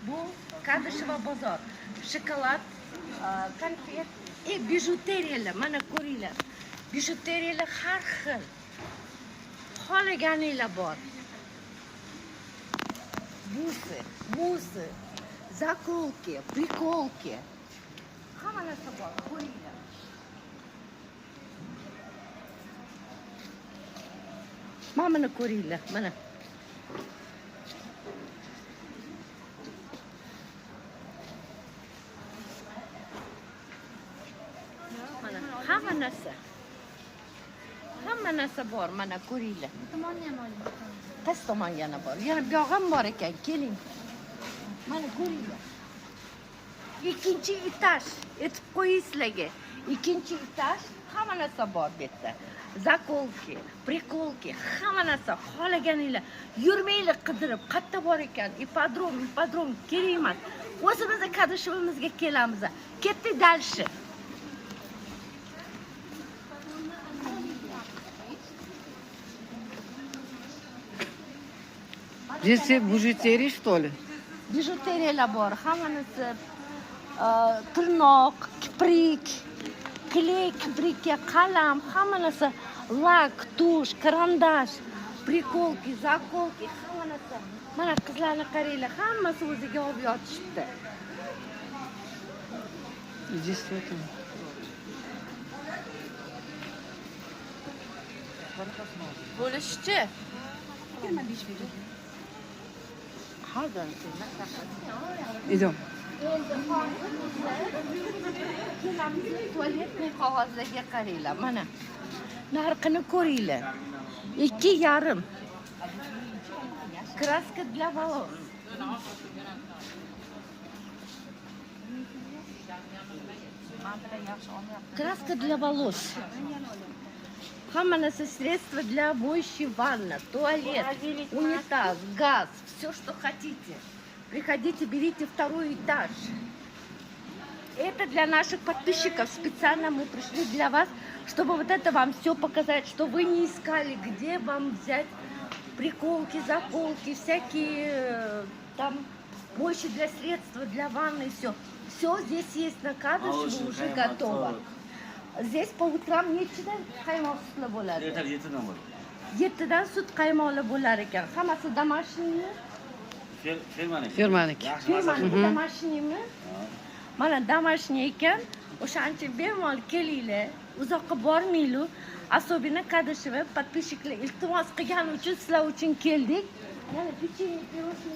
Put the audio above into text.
Bu Kadышево bozor. Shokolad, konfet и bijuteriyalar. Mana ko'ringlar. Bijuteriyalar har xil. Xohlaganinglar bor. Бусы, мусы, заколки, приколки. Hamma narsa bor, ko'ringlar. Mana buni ko'ringlar, mana. Mana hamma narsa. Hamma narsa bor, mana ko'ringlar. Bu tomonni ham oling. Qaysi tomonga yana bor? Yana bu ham bor ekan, keling. Mana ko'ringlar. Ikkinchi etaj aytib qo'ying sizlarga. Ikkinchi etaj hamma narsa bor bu yerda. Заколки, приколки, hamma narsa xohlaganinglar. Yurmanglar qidirib, qayerda bor ekan? Ipodrom, ipodrom kerak emas. O'zimizni Kadышевimizga kelamiz. Ketdik дальше. Здесь все бижутерии, что ли? Bijuteriyalar bor, hammanisi tirnoq, kiprik, клей, kiprikka qalam, hamma narsa, lak, тушь, карандаш, приколки, заколки, hamma narsa. Mana qizlarni qaranglar, hammasi o'ziga olib yotishibdi. Здесь что там? Bo'lishchi. Hozir. Идем. Endi hozir kelamiz туалетный qog'ozlarga qaranglar. Mana. Narxini ko'ringlar. 2,5. Краска для волос. Краска для волос. Hamma narsa, средства для моющей ванна, туалет, унитаз, газ, все, что хотите. Приходите, берите второй этаж. Это для наших подписчиков. Специально мы пришли для вас, чтобы вот это вам все показать, что вы не искали, где вам взять приколки, заколки, всякие там мощи для средства, для ванны, все. Все здесь есть на Кадышево, уже готово. Здесь по утрам nechidan qaymoq sutlar bo'ladi? Ertalab 7dan bo'ladi. 7dan sut qaymoqlar bo'lar ekan. Hammasi домашний mi? Firmaniki. Firmaniki. Yaxshi maza. Firmaniki домашний mi? Mana домашний ekan. O'shaning uchun bemalol kelinglar. Uzoqqa bormanglar. Особенно Kadышево подписчик lar iltimos qilgani uchun sizlar uchun keldik. Yana pechenye, пирожное.